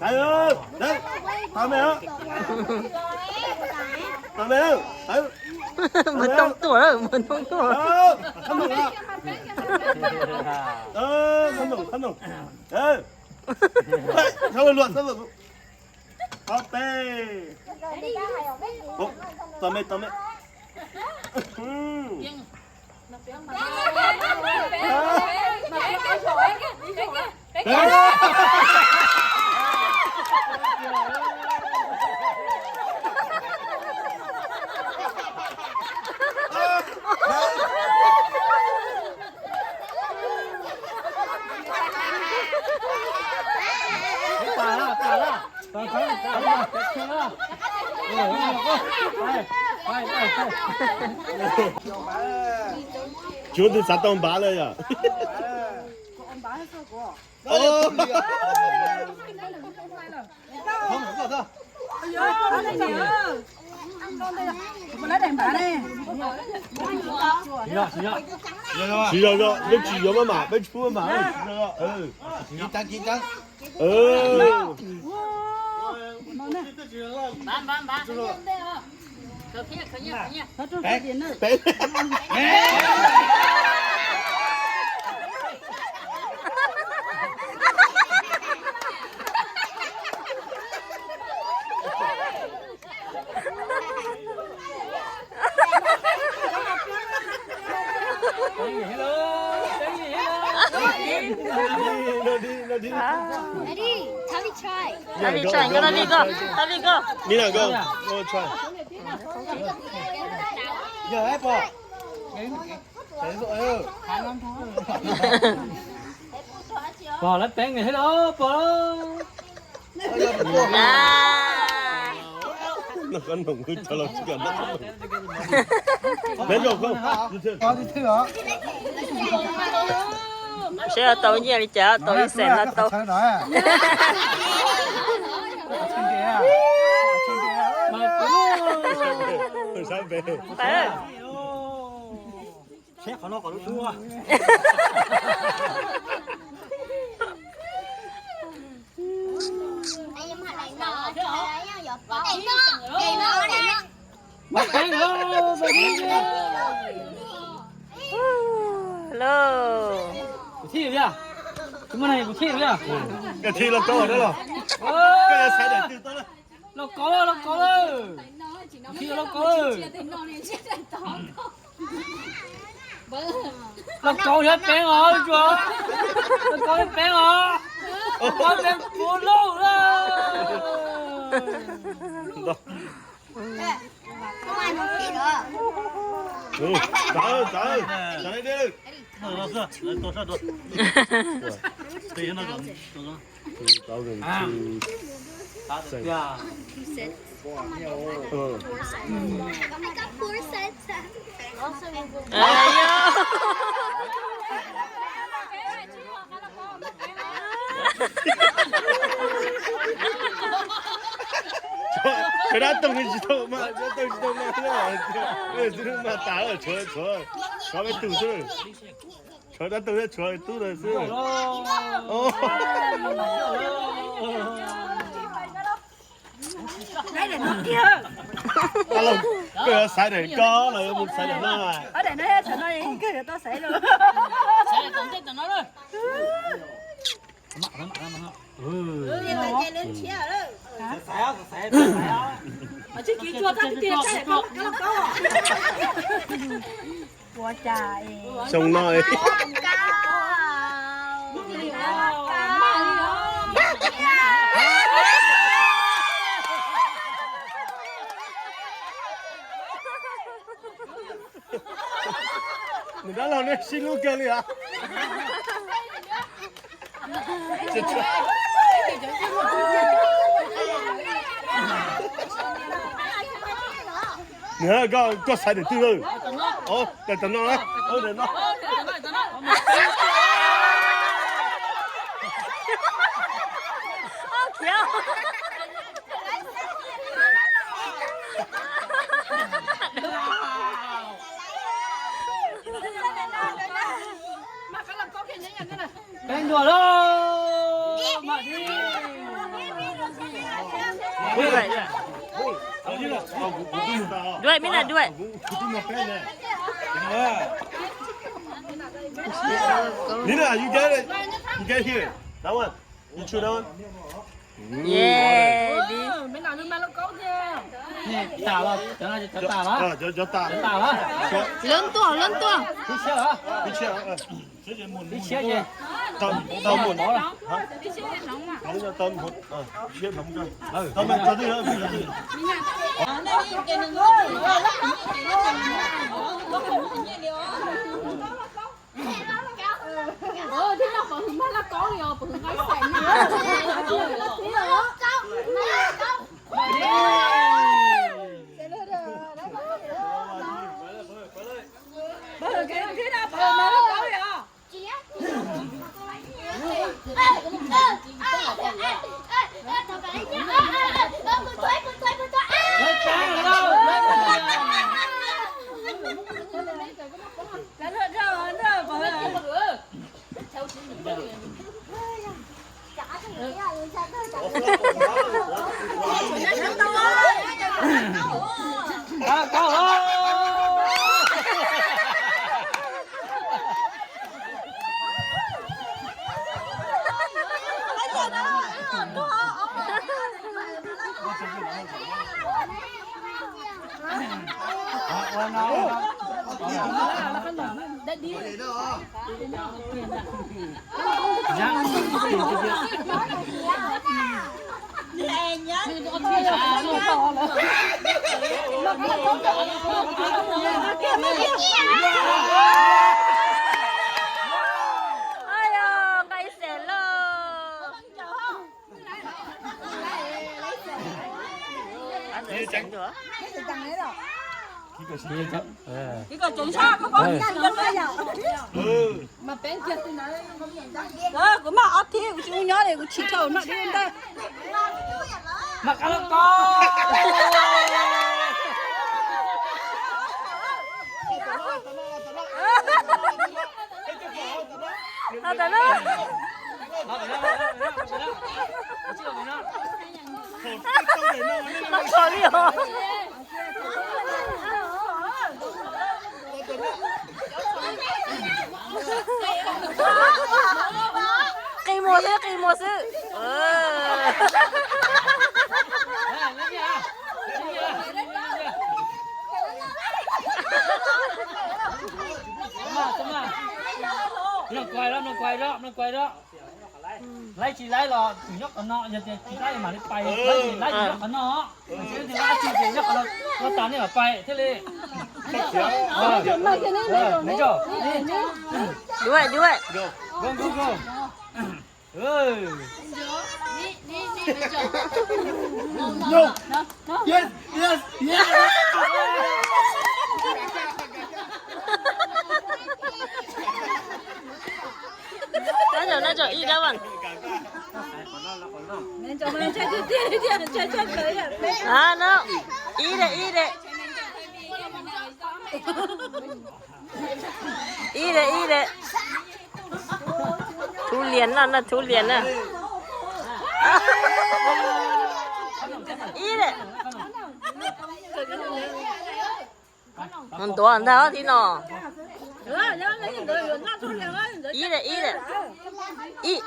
Tawv, tawv, tawv me, tawv me, tawv. Mos tooj tuaj lawm, mos tooj tuaj. Tawv, tawv me, tawv me, tawv me. Tawv, tawv me, tawv me. Ob peb. Ub, tau me, tau me. Tsis muaj tus xav tau npav lawm yom. Tsis yog, yog, yog, peb tsis yuav maj mam, peb tsis pub maj mam. Txhob li try, nkawd los li ko, txhob li ko. Nina, go, go try. Pog lawv peev hello pog. Seb tau nyiaj li cas, tau ib xees los tau. Seb qhov no kom lub dub. Hello. Kuv thij li, kuv thij li. Koj thij los kov los, koj yuav xaiv daim twg tau. Los kov lawm, los kov lawm. Kuv thij los kov lawm. Los kov yog peev os, los kov yog peev os. Los kov peev puv lauj lawm. Tshuav dab toog tsis tau mas, dab toog tsis tau mas, mas tas, tshuav, tshuav, tshuav peb tug xwb. Tshuav dab toog thiab tshuav tub ntawd xwb. Koj yuav xaiv daim ko los yuav mus xaiv daim no? Xyoo no Nws dab laug nej sib hlub kawg li os. Nws, koj, koj xaiv daim twg lawm? Daim tam no, daim no. Peb nkaus lauj, mam li. Duaj, Mina, duaj. Mina, you get it. You get here. That one. You chew that one. Yeah, đi. Cov tas los, cov no cov tas los. Cov tas. Cov tas los. Lawv tuaj, lawv tuaj. Tib siab los. Tib siab, tib siab ces tau mus. Hloov, tau mus. Tib siab hloov. Tau mus, tau twg. Thiab no pom hwm mag laj kaub li os, pom hwm nqaij xaim na. Pom hwm mag laj kaub li os. Nqaij xaim lauj. Kuv mag ob thib, kuv tsis ua nyob li, kuv tsis tau noj dib ntawd. Mag qab loj ko. Qi muag xwb, qi muag xwb. Mloog kuv hais, mloog kuv hais, mloog kuv hais. Laib tsis laib los nyob qhov no, yog tias tsis laib mam li pais, laib tsis laib nyob qhov no. Nyob qhov no, ua tas nej mam pais thiaj li. Duaj, duaj. Ib de, ib de. Ib de, ib de. Thú lian na, na thú lian na. Ib de. Ntuav ntag thib no. Ib de, ib de. Ib.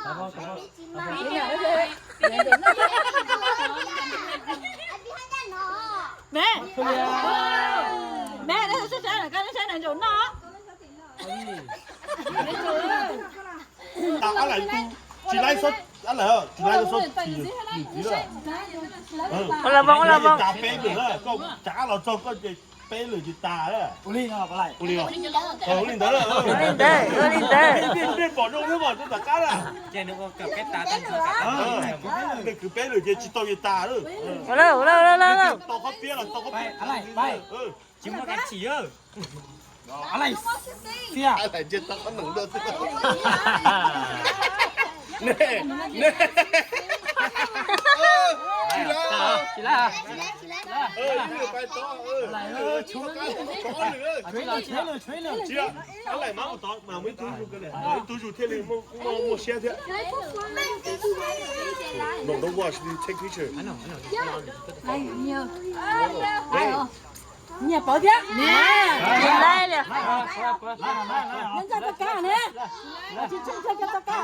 Tsis laib, tsis laib, tsis laib. Ua la voos, ua la voos. Cas los txog koj ces peb lwm ces tas. Ua li ntawd, ua li ntawd. Nej pom zoo thiab mas rau tom qab na. Nws kwv peb lwm ces tsis tau ces tas. Ua la, ua la, ua la. Tau qhov piab los tau qhov piab. Tsis muaj kas chim. Tsis laib. Tsis laj, tsis laj, tsis laj. Ib lwm pais tod, ib lwm, tshuav ob lwm, tshuav ob lwm. Tsis laj, tsis laj, tsis laj. Ib tug zus thiaj li muaj siab thiab. No, don't watch, take picture. Nyiam Pov thiab. Tsis laj li. Nyob ntawm txoj kab ne. Tsis tshee tshee cov txoj kab.